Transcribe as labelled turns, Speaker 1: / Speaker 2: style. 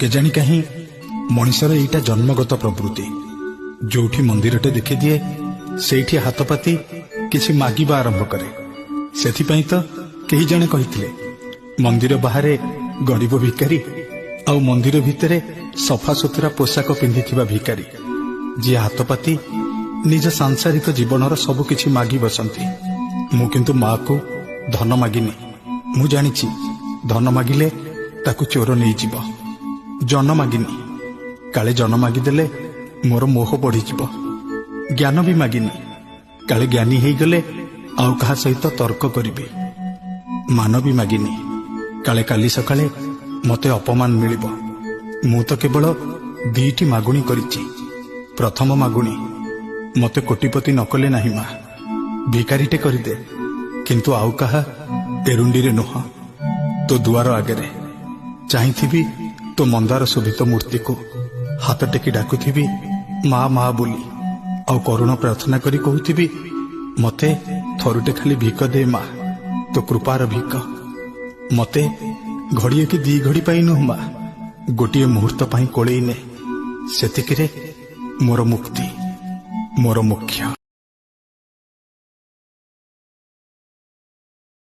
Speaker 1: କେଜାଣି କାହିଁ ମଣିଷର ଏଇଟା ଜନ୍ମଗତ ପ୍ରବୃତ୍ତି। ଯୋଉଠି ମନ୍ଦିରଟେ ଦେଖିଦିଏ, ସେଇଠି ହାତ ପାତି କିଛି ମାଗିବା ଆରମ୍ଭ କରେ। ସେଥିପାଇଁ ତ କେହି ଜଣେ କହିଥିଲେ, ମନ୍ଦିର ବାହାରେ ଗରିବ ଭିକାରୀ ଆଉ ମନ୍ଦିର ଭିତରେ ସଫାସୁତୁରା ପୋଷାକ ପିନ୍ଧିଥିବା ଭିକାରୀ, ଯିଏ ହାତ ପାତି ନିଜ ସାଂସାରିକ ଜୀବନର ସବୁ କିଛି ମାଗି ବସନ୍ତି। ମୁଁ କିନ୍ତୁ ମାକୁ ଧନ ମାଗିନି। ମୁଁ ଜାଣିଛି, ଧନ ମାଗିଲେ ତାକୁ ଚୋର ନେଇଯିବ। ଜନ ମାଗିନି, କାଳେ ଜନ ମାଗିଦେଲେ ମୋର ମୋହ ବଢିଯିବ। ଜ୍ଞାନ ବି ମାଗିନି, କାଳେ ଜ୍ଞାନୀ ହେଇଗଲେ ଆଉ କାହା ସହିତ ତର୍କ କରିବି। ମାନ ବି ମାଗିନି, କାଳେ କାଲି ସକାଳେ ମତେ ଅପମାନ ମିଳିବ। ମୁଁ ତ କେବଳ ଦିଇଟି ମାଗୁଣି କରିଛି। ପ୍ରଥମ ମାଗୁଣି, ମତେ କୋଟିପତି ନ କଲେ ନାହିଁ ମା, ଭିକାରୀଟେ କରିଦେ, କିନ୍ତୁ ଆଉ କାହା ଏରୁଣ୍ଡିରେ ନୁହଁ, ତୋ ଦୁଆର ଆଗରେ। ଚାହିଁଥିବି ତୋ ମନ୍ଦାର ଶୋଭିତ ମୂର୍ତ୍ତିକୁ, ହାତ ଟେକି ଡାକୁଥିବି ମା ମା ବୋଲି, ଆଉ କରୁଣ ପ୍ରାର୍ଥନା କରି କହୁଥିବି, ମତେ ଥରୁଟେ ଖାଲି ଭିକ ଦେ ମା, ତୋ କୃପାର ଭିକ। ମତେ ଘଡ଼ିଏ କି ଦି ଘଡ଼ି ପାଇଁ ନୁହଁ ମା, ଗୋଟିଏ ମୁହୂର୍ତ୍ତ ପାଇଁ କୋଳେଇ ନେ। ସେତିକିରେ ମୋର ମୁକ୍ତି, ମୋର ମୋକ୍ଷ।